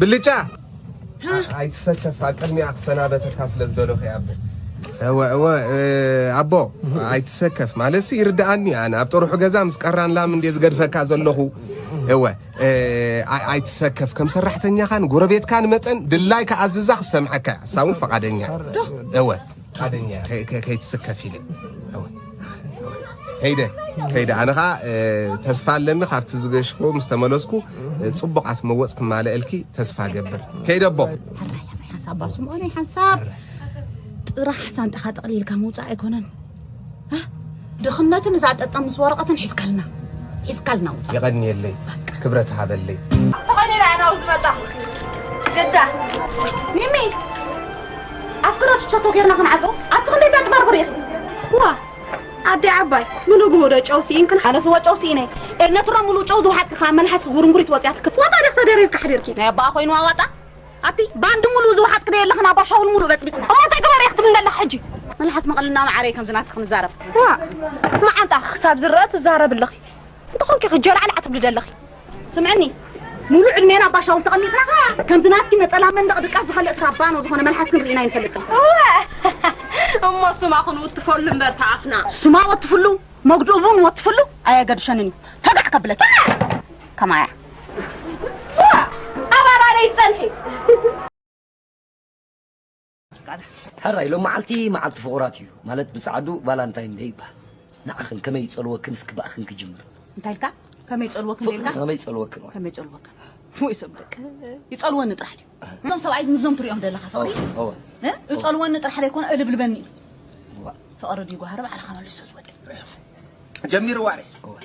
ብልጫ፣ ኣ-፣ ኣይትሰከፍ፣ ኣብ ቅድሚኣ ክሰናበተካ ስለ ዝደለኹ እየ ኣቦ። እወ፣ እወ፣ እ፣ ኣቦ፣ ኣይትሰከፍ። ማለትሲ ይርድኣኒ፣ ኣነ ኣብ ጥርሑ ገዛ ምስ ቀራን ላም እንድየ ዝገድፈካ ዘለኹ። እወ፣ እ፣ ኣይ-፣ ኣይትሰከፍ። ከም ሰራሕተኛኻን ጎረቤትካን መጠን ድላይካ ኣዝዛ ክሰምዓካ እያ። እሳ እውን ፈቓደኛ። እወ። ፍቓደኛ እያ። ከይ-፣ ከይ-፣ ከይትስከፍ ኢለ። እወ። ከይደ፣ ከይደ። ኣነ ኸዓ፣ እ፣ ተስፋ ኣለኒ፣ ካብቲ ዝገሽክዎ ምስ ተመለስኩ፣ እ፣ ጽቡቓት መወጽ ክማልአልኪ ተስፋ ገብር። ከይደ ኣቦ። ሕራይ፣ ሕራይ፣ ሓንሳብ ኣባ ስምኦነይ፣ ሓንሳብ። ጥራሕ ሳንጣኻ ጠቕሊልካ ምውጻእ ኣይኮነን። እ? ድኽነትን እዛ ጠጠም ምስ ወረቐትን ሒዝካልና፣ ሒዝካልና ውጻእ። የቐንየለይ፣ ክብረት ሃበለይ። ተኾይነ ኢና ናብዚ መጻ። ግዳ። ሚሚ፣ ኣፍቅሮ ትቸቶ ጌርና ክንዓጾ፣ ኣብቲ ክንደይ ቢያ ትባርብር ኢኺ? ዋ፣ ኣደ ዓባይ፣ ብንግሆ ዶ ጨው ስኢንክን ሓለስዎ ጨው ስኢነ። ኤ፣ ነትሮ ሙሉእ ጨው ዝወሓጥኪ ከኣ መልሓስኪ ጉርንጉሪት ወጽያ ትክፍ። ዋጣ ዲኽ ተደሪርካ ሓዲርኪ? ናይ ኣባኣ ኮይንዋ ዋጣ? ኣቲ ባንዲ ሙሉእ ዝወሓጥኪ ዶ የለኽን? ኣባ ሻውል ሙሉእ በጽቢጽና። እሞ እንታይ ግበሪ ኢኺ ትብሊ ዘለኺ ሕጂ? መልሓስ መቐልና ማዓረይ ከምዚ ናትኪ ክንዛረብ። ዋ፣ መዓንጣኺ ክሳብ ዝረአ ትዛረቢ ኣለኺ። እንተኾንኪ ክጀላዕላዕ ትብሊ ዘለኺ። ስምዕኒ፣ ሙሉእ ዕድሜና ኣባ ሻውል ተቐሚጥና፣ ከምዚ ናትኪ ነጸላ መንደቕ ድቃስ ዝኸልእ ትራባኖ ዝኾነ መልሓስ ክንርኢና ኣይንፈልጥን። እወ፣ እሞ ስማ ክንውትፈሉ እምበር ተኣፍና። ስማ ወትፍሉ፣ መጉድኡ እውን ወትፍሉ ኣየገድሸንን እዩ። ተጋዕ ከብለኪ። ከማያ። ዋ፣ ኣባራረይ ጸንሒ። ሕራይ፣ ሎም መዓልቲ መዓልቲ ፍቑራት እዩ። ማለት ብጻዕዱ ቫላንታይን ደይ ይበሃል። ንዓኽን ከመይ ይጸልወክን እስኪ ብኣኽን ክጅምር። እንታይ ኢልካ? ከመይ ይጸልወክን ፍቕሪ ኢልካ? ከመይ ይጸልወክን ወይ? ከመይ ይጸልወክን? ወይ ሰብ ደቂ ይጸልወኒ ጥራሕ ድዩ? እዞም ሰብኣይ ምስዞም ትሪኦም ዘለኻ ፍቕሪ? እወ፣ እወ። እ? ይጸልወኒ ጥራሕ ዘይኮነ እልብልበኒ እዩ። እዋ። ፍቕሪ ድዩ ጓህሪ ባዕልኻ መልሶ ዝወደይ። ጀሚርዋ ሬ። እወ።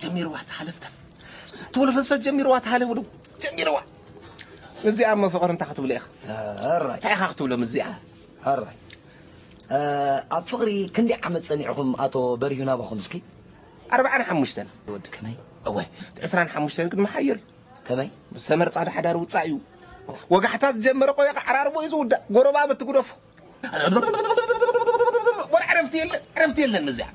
ጀሚርዋ ተሓለፍታ። ትብሎ ፈስፈስ ጀሚርዋ ተሓለፍ ውዱ። ጀሚርዋ። እዚኣ እሞ ፍቕሪ እንታይ ክትብሎ ኢኻ? ኣራይ። እንታይ ኢኻ ክትብሎም እዚኣ? ኣራይ። እ፣ ኣብ ፍቕሪ ክንደይ ዓመት ጸኒዕኹም ኣቶ በሪሁ ናባኹም እስኪ? ኣርብዓን ሓሙሽተን። ወዲ ከመይ? እወ፣ እቲ ዕስራን ሓሙሽተን ግን መሓየር እዩ። ከመይ? ምስ ተመርጻ ዶ ሓዳር ውጻእ እዩ። ወጋሕታ ዝጀመረ ቆዮ ክዓራርቦ እዩ ዝውዳእ። ጎረባብቲ ግደፎ። ወላ ዕረፍቲ የለን፣ ዕረፍቲ የለን እዚኣ።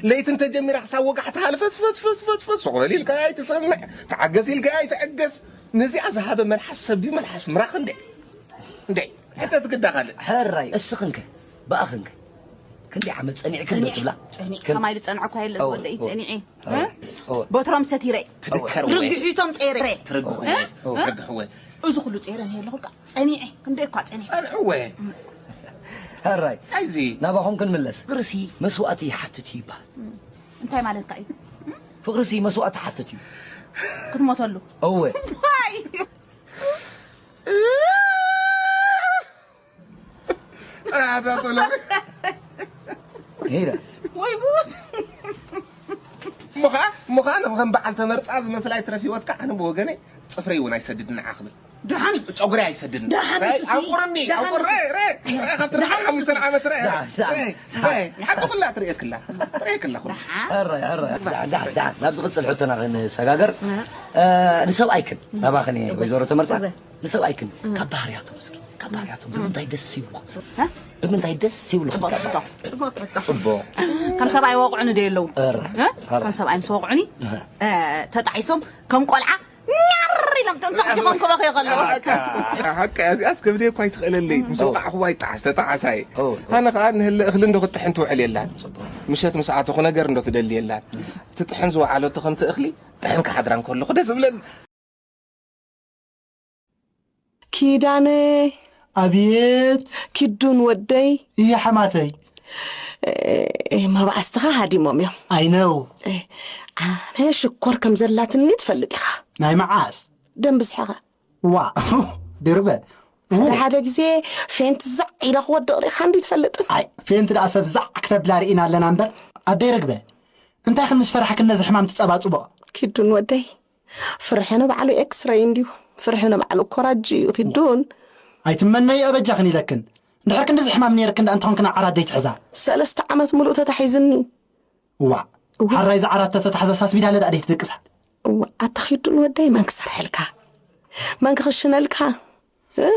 ለይቲ እንተጀሚራ ክሳብ ወጋሕታ ሃለ ፈስ፣ ፈስ፣ ፈስ፣ ፈስ፣ ፈስ፣ ሱቕ በል ኢልካ ኣይትሰምዕ፣ ተዓገስ ኢልካ ኣይትዕገስ። ነዚኣ ዝሃበ መልሓስ ሰብ ድዩ መልሓስ ምራኽ እንዴ? እንዴ? ሕተት ግዳ ካልእ። ሕራይ፣ እስኽንከ? ብኣኽንከ? ክንደይ ዓመት ጸኒዕክን ዶ ጸኒዐ፣ ትብላ? ጸኒዐ። ክን-፣ ከማይ ዝጸንዐ እኳ የለ እዎ፣ ዝወደይ እዎ። ጸኒዐ። እዎ፣ እ? እዎ። በትሮም ሰቲረ። ትድከር እወ። ርግሒቶም ጸይረ። ትርግሕ እወ። እ? እወ፣ እ? ትርግሕ እወ። እዚ ኩሉ ጸይረ ነይ ኣለኹልካ። ጸኒዐ። ክንደይ እኳ ጸኒዐ። ጸንዕወ። ሕራይ። ኣይዚ። ናባኹም ክንምለስ። ፍቕርሲ መስዋእቲ ይሓትት እዩ ይበሃል። እንታይ ማለትካ እዩ? ፍቕርሲ መስዋእቲ ይሓትት እዩ። ክትሞተሉ። እወ። ዋይ። ኣታ ቶሎ። ሄዳ። ወይ ጉድ። እሞ ኸዓ፣ እሞ ኸዓ፣ ከም በዓል ተመርጻ ዝመስላ ይትረፍ ህይወትካ፣ ኣነ ብወገነይ ጽፍረይ እውን ኣይሰድድን ንዓ ክብል። ደሓን። ጸጉረይ ኣይሰድድን። ደሓን ራይ፣ እሱ ሲ-፣ ኣንቁርኒ፣ ደሓን ኣንቁር-፣ እሱ ራይ፣ ራይ፣ ራይ፣ ካብቲ ደሓን ሓሙሽተ እሱ ሲ-፣ ዓመት ራይ፣ ደሓን፣ ደሓን። ራይ፣ ራይ፣ ሓቂ ኩላ ትርእየክላ፣ ትርእየክላ ኩላ። ደሓን። ሕራይ፣ ሕራይ። ደሓን፣ ደሓን፣ ደሓን። ናብ ዝቕጽል ሕቶና ክንሰጋገር፣ እ። እ፣ ንሰብኣይክን፣ ናባኽን እየ፣ እወ። ወይዘሮ ተመርጻ። እወ። ንሰብኣይክን፣ እም። ካብ ባህርያቶም እስኪ፣ ካብ ባህርያቶም እም። ብምንታይ ደስ ይብሉ? እ? ብምንታይ ደስ ይብሉ? ጽቡቕ ካብ ሕቶ። ጽቡቕ ሕቶ። ጽቡቕ። ከም ሰብኣይ ወቕዑኒ ዶ የለዉ? እረ፣ እ? እረ። ከም ሰብኣይ ምስ ወቕዑኒ፣ እህ። እ፣ ተጣዒሶም ከም ቆልዓ ኛር ኢሎም ተንተኺሶም ክበኽዩ ከለዉ። ሓቂ፣ ሓቂ፣ እዚኣስ ከብደይ እኳ ኣይትኽእለለይ። ምስ እም። ወቓዕኽዋ ይጠዓስ፣ ተጠዓሳይ። እወ፣ እወ። ኣነ ኸኣ ንህለ እኽሊ እንዶ ክትጥሕን ትውዕል የላን። ጽቡቕ። ምሸት ምስ ኣተኹ ነገር እንዶ ትደሊ የላን። ትጥሕን ዝወዓለቶ ከምቲ እኽሊ ጥሕን ክሓድራ እንከለኹ ደስ ዝብለኒ። ኪዳነይ። ኣብየት። ኪዱን ወደይ። እየ ሓማተይ። እ፣ መባእስትኻ ሃዲሞም እዮም። ኣይ ነው። እ፣ ኣነ ሽኮር ከም ዘላትኒ ትፈልጥ ኢኻ። ናይ መዓስ? ደም ብዝሕኻ። ዋ፣ ድርበ። ሓደ ሓደ ግዜ ፌንት ዛዕ ኢላ ክወድቕ ርኢኻ እንዲ ትፈልጥን? ኣይ፣ ፌንት ደኣ ሰብ ዛዕ ክተብላ ርኢና ኣለና እምበር። ኣደይ ርግበ፣ እንታይ ከም ዝፈራሕክን ነዚ ሕማም ትጸባጽቦ? ኪዱን ወደይ። ፍርሒ ንባዕሉ ኤክስረይ እንድዩ። ፍርሒ ንባዕሉ ኮራጂ እዩ፣ ኪዱን። ኣይትመነይ ኣበጃኽን ኢለክን። እንድሕር ክንድዚ ሕማም ነይርክን ደኣ እንተኾንክን ዓራት ደይትሕዛ። ሰለስተ ዓመት ሙሉእ ተታሒዝኒ። እዋእ። እዋ። ሓራይ እዛ ዓራት ተተታሕዘ ሳስቢዳለ ደኣ ደይትድቅሳ። እዋ፣ ኣታ ኪዱን ወደይ መን ክሰርሐልካ? መን ክኽሽነልካ? እ?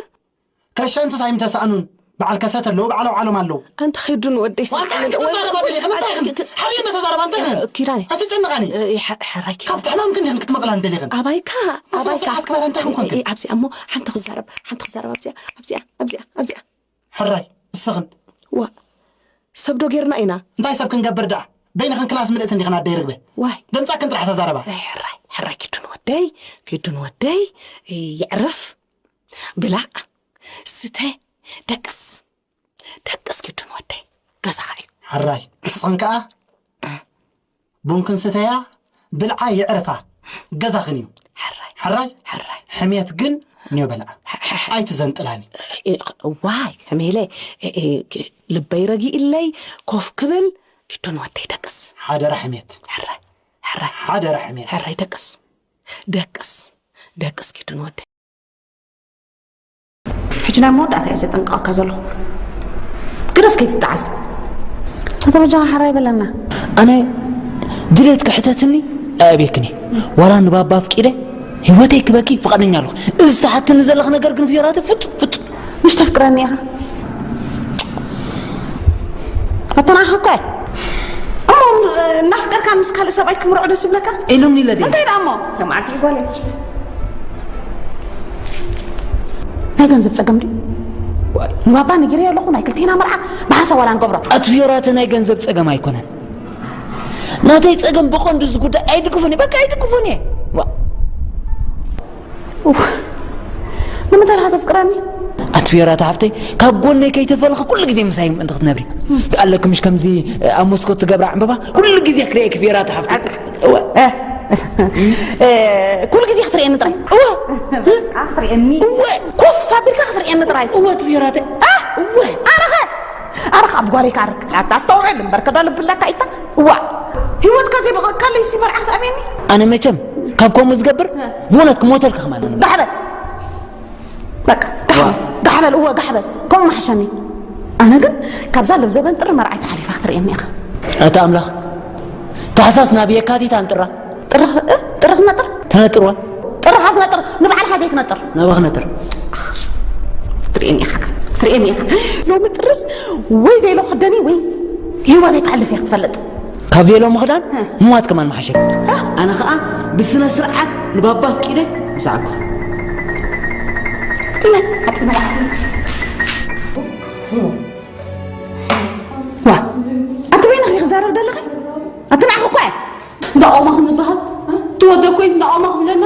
ከሸንቱስ ኣይምተሳእኑን። በዓል ከሰተ ኣለዉ፣ በዓል ኣውዓሎም ኣለዉ። ኣንታ ኺዱን ወደይ ዋንታ ሓንቲ ተዛረባ ደሊኽን እንታይ ኢኽን? ሓደ እነ ተዛረባ እንታይ ኢኽን? ኪዳነ ኣይትጨንቓኒ። ካብ ትሕማም ክንድን ክትመቕላን ደሊኽን? ኣባይካ ኣባይካ ስርዓት ክባር እንታይ ኹን ኮንክን? ኣብዚኣ እሞ ሓንቲ ክዛረብ ሓንቲ ክዛረብ ኣብዚኣ ኣብዚኣ ኣብዚኣ ኣብዚኣ ኣብዚኣ ሕራይ እስኽን ዋ ሰብ ዶ ጌርና ኢና? እንታይ ሰብ ክንገብር ደኣ በይንኽን ክላስ ምልእቲ እንዲኽን ኣደይ ርግበ ዋይ ደምጻክን ጥራሕ ተዛረባ። ሕራይ ሕራይ ኪዱን ወደይ ኪዱን ወደይ የዕርፍ ብላዕ ስተ ደቅስ ደቅስ ኪዱን ወደይ ገዛኻ እዩ። ሕራይ እስኽን ከኣ ቡን ክንስተያ ብልዓ የዕርፋ ገዛኽን እዩ። ሕራይ ሕራይ ሕራይ ሕሜት ግን ኒዮ በልዓ ኣይትዘንጥላኒ። ዋይ ከመይለ ልበይ ረጊእለይ ኮፍ ክብል ኪዱን ወደይ ደቅስ። ሓደራ ሕሜት። ሕራይ ሕራይ ሓደራ ሕሜት። ሕራይ ደቅስ ደቅስ ደቅስ ኪዱን ወደይ። ሕጂ ናይ መወዳእታ እየ ዘጠንቅቐካ ዘለኹ። ግደፍ ከይትጠዓስ። ኣቶ በጃኻ ሓራይ በለና። ኣነ ድሌትኪ ሕተትኒ ኣእብየክን እየ። ዋላ ንባባ ኣፍቂደ ህይወተይ ክበኪ ፍቓደኛ ኣለኹ። እዚ ትሓትኒ ዘለኺ ነገር ግን ፍዮራተ ፍጹም ፍጹም። ምሽ ተፍቅረኒ ኢኻ። ኣተናኻ እኮ እየ። እሞ እናፍቀርካ ምስ ካልእ ሰብኣይ ክምርዖ ደስ ይብለካ? ኢሉኒ ኢለ ድየ? እንታይ ደኣ እሞ? ከም ዓርኪ ጓለይ። ናይ ገንዘብ ጸገም ድዩ? ንባባ ነጊረዮ ኣለኹ ናይ ክልቴና መርዓ ብሓንሳብ ዋላ ንገብሮ። ኣቲ ፊዮራተ ናይ ገንዘብ ጸገም ኣይኮነን። ናተይ ጸገም ብቐንዱ እዚ ጉዳይ ኣይድግፎን እየ። በቃ ኣይድግፎን እየ። ዋ። ንምንታይ ኢኻ ተፍቅረኒ? ኣቲ ፊዮራተ ሓፍተይ ካብ ጎነይ ከይተፈልኺ ኩሉ ግዜ ምሳይ ምእንቲ ክትነብሪ። ኣለኪ ምሽ ከምዚ ኣብ ሞስኮ ትገብራ ዕምበባ ኩሉ ግዜ ክርእየኪ ፊዮራተ ሓፍተይ። እወ። ኩሉ ግዜ ክትርእየኒ ጥራይ። እወ። ክትርእየኒ። እወ። ኮፍ ኣቢልካ ክትርእየኒ ጥራይ። እወ ኣቲ ፊዮራተ። እወ። ኣረኸ ኣረኸ ኣብ ጓለይ ካርክ ኣታ ኣስተውዕል እምበር ከዳ ልብላካ ኢታ። እዋ። ህይወትካ ዘይበቐካለይ ሲ መርዓ ክትኣብየኒ። ኣነ መቸም ካብ ከምኡ ዝገብር ብእውነት ክሞተልካ ከማን። ጋሕበል። በቃ ጋሕበል ጋሕበል እወ ጋሕበል ከምኡ መሓሸኒ። ኣነ ግን ካብዛ ለብዘበን ጥሪ መርዓይ ተሓሊፋ ክትርእየኒ ኢኻ። ኣታ ኣምላኽ ታሕሳስ ናብ የካቲት ኣንጥራ። ጥርኽ ጥርኽ ነጥር ትነጥርዋ ጥርኻ ትነጥር ንባዕልኻ ዘይትነጥር ናባኽ ነጥር። ትርእየኒ ኢኻ ትርእየኒ ኢኻ። ሎሚ ጥርስ ወይ ቬሎ ክደኒ ወይ ህይወተይ ክሕልፍ እየ ክትፈልጥ። ካብ ቬሎ ምኽዳን ምሟት ከማን መሓሸኪ። ኣነ ኸኣ ብስነ ስርዓት ንባባ ኣፍቂደ ምሳዕኩ። ዋ ኣቲ በይንኺ ክዛረብ ደለኺ ኣቲ ንዓኺ እኳ እየ። እንዳ ቃውማ ክንበሃል ትወደ ኮይስ እንዳ ቃውማ ክብለና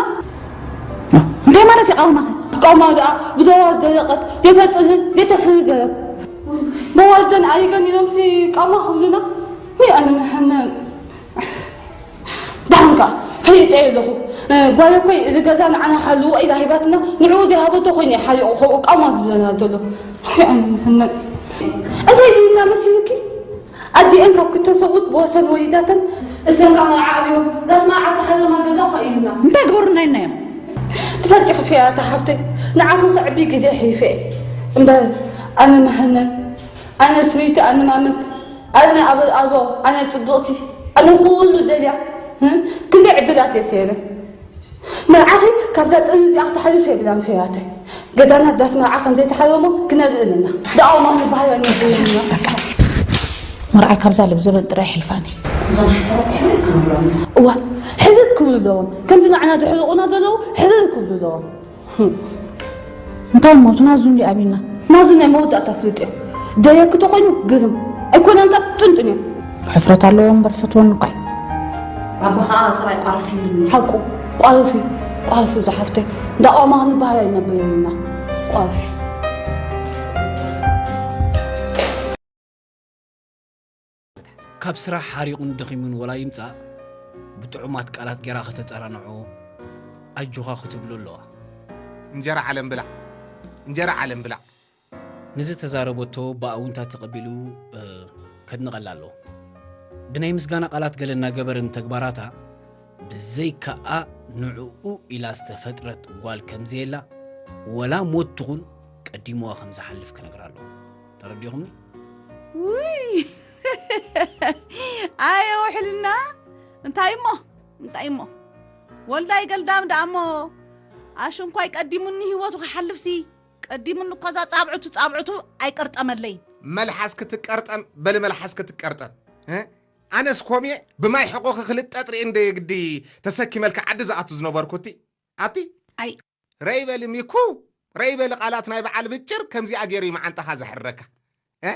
እንታይ ማለት እዩ ቃውማኺ? ቃውማ ደኣ ብደዋ ዝደረቐት ዘይተጽህን ዘይተፍሪ ገረብ መዋልደን ኣይገን ኢሎምሲ ቃውማ ክብሉና ወይ ኣነ መሐመን ዳሕንካ ፈሊጠ ኣለኹ ጓል እኮይ እዚ ገዛ ንዓና ሓልዎ ኢላ ሂባትና ንዕኡ ዘይሃበቶ ኮይኑ ሓሪቑ ከምኡ ቃውማ ዝብለና ዘሎ ኣነ መሐመን እንታይ ኢልና መሲልኪ ኣዲአን ካብ ክተሰውት ብወሰን ወሊዳተን እሰን ካብ መርዓ ኣብዮም ዳስ መርዓ ተሓረማ ገዛ ኸኢልና እንታይ ግበሩና ኢልናዮም ትፈልጢ ክፍያታ ሓፍተይ ንዓኺ ክዕቢ ግዜ ሒፈ እምበር ኣነ መሐነን ኣነ ስዊቲ ኣነ ማመት ኣነ ኣበል ኣልቦ ኣነ ጽብቕቲ ኣነ ኩሉ ደልያ ክንደይ ዕድላት እየ ሰይረ መርዓኺ ካብዛ ጥሪ እዚኣ ክተሕልፍ የብላን ፈያተይ። ገዛና ዳስ መርዓ ከም ዘይተሓረሞ ክነርኢ ኣለና። ደኣ ኦማን ዝበሃል ኣይነብርን ኢና። መርዓይ ካብዛ ልብ ዘበን ጥራይ ይሕልፋኒ። እዞም ሓሳባት ሕርር ክብሉ ኣለዎም። እዋ ሕርር ክብሉ ኣለዎም። ከምዚ ንዓና ዘሕርቑና ዘለዉ ሕርር ክብሉ ኣለዎም። እንታይ እሞ እቲ ናዙ እንዲ ኣብዩና ናዙ ናይ መወዳእታ ፍሉጥ እዩ ደየኪ ተኾይኑ ግርም ኣይኮነን ከ ጥንጥን እዩ ሕፍረት ኣለዎ እምበር ፈትወኒ እኳ እዩ ኣቦ ከዓ ሰብኣይ ቋርፍ እዩ ሓቁ ቋርፍ እዩ ቋርፍ ዝሓፍተይ እንዳ ቋማ ክንበሃል ኣይነብርና ቋርፍ እዩ ካብ ስራሕ ሓሪቑን ደኺሙን ወላ ይምጻእ ብጥዑማት ቃላት ጌራ ከተጸናንዖ ኣጆኻ ክትብሎ ኣለዋ። እንጀራ ዓለም ብላዕ እንጀራ ዓለም ብላዕ። ንዝተዛረበቶ ብኣውንታ ተቐቢሉ ከድንቐላ ኣለዎ። ብናይ ምስጋና ቃላት ገለ እናገበረ ንተግባራታ ብዘይካኣ ንዕኡ ኢላ ዝተፈጥረት ጓል ከምዘየላ ወላ ሞት ትኹን ቀዲምዋ ከምዝሓልፍ ክነግራ ኣለዎ። ተረዲኹምኒ? ውይ ኣየ ውሕልና እንታይ እሞ እንታይ እሞ ወልዳይ ገልዳም ደኣ እሞ ኣሽንኳይ ቀዲሙኒ ህይወቱ ክሓልፍሲ ቀዲሙኒ እኮ እዛ ጻብዕቱ ጻብዕቱ ኣይቀርጠመለይን። መልሓስ ክትቀርጠም በሊ መልሓስ ክትቀርጠም እ? ኣነስ ኮምየ ብማይ ሕቆኺ ክልጠጥ ርኢ እንደ ግዲ ተሰኪመልካ ዓዲ ዝኣቱ ዝነበርኩ እቲ ኣቲ ኣይ ረይ በሊ ሚኩ ረይ በሊ ቃላት ናይ በዓል ብጭር ከምዚኣ ገይሩ እዩ መዓንጣኻ ዘሕርረካ እ?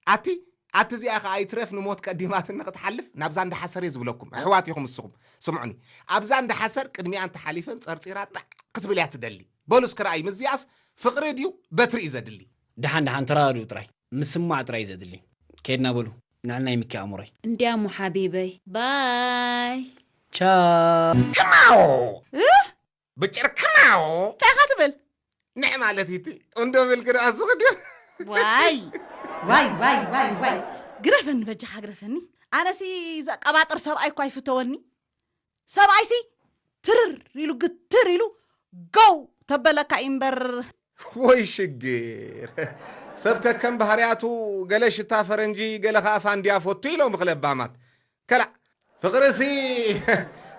ኣቲ ኣቲ እዚኣ ከኣ ኣይትረፍ ንሞት ቀዲማትኒ ክትሓልፍ ናብዛ እንዳሓሰር እየ ዝብለኩም ኣሕዋት ኢኹም እስኹም ስምዑኒ ኣብዛ እንዳሓሰር ቅድሚኣ እንተሓሊፈን ጸርጺራ ጣዕ ክትብል እያ ትደሊ በሉ እስኪ ረኣይ ምስዚኣስ ፍቕሪ ድዩ በትሪ እዩ ዘድሊ ደሓን ደሓን ተረዳድኡ ጥራይ ምስማዕ ጥራይ እዩ ዘድሊ ከድና በሉ ንዕልና ይምኪ ኣእምሮይ እንዲያሙ ሓቢበይ ባይ ቻው ብጭር ክማው እንታይ ኢኻ ትብል ንዕ ማለት እዩ እቲ እንዶ ብል ክደኣ ዝኽድ ዋይ ዋይ ዋይ ዋይ ዋይ ግረፈኒ በጃኻ ግረፈኒ ኣነሲ ዘቀባጥር ሰብኣይ እኳ ይፍተወኒ ሰብኣይሲ ትርር ኢሉ ግትር ኢሉ ጎው ተበለካ እዩ እምበር ወይ ሽግር ሰብ ከከም ባህርያቱ ገለ ሽታ ፈረንጂ ገለ ከዓ ፋንድያ ፈቱ ኢሎም ክለባማት ከላ ፍቕርሲ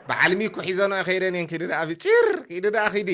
በዓል ሚኩ ሒዘኖ ከይደን እየን ኪዲ ደኣ ብጭር ኪዲ ደኣ ኪዲ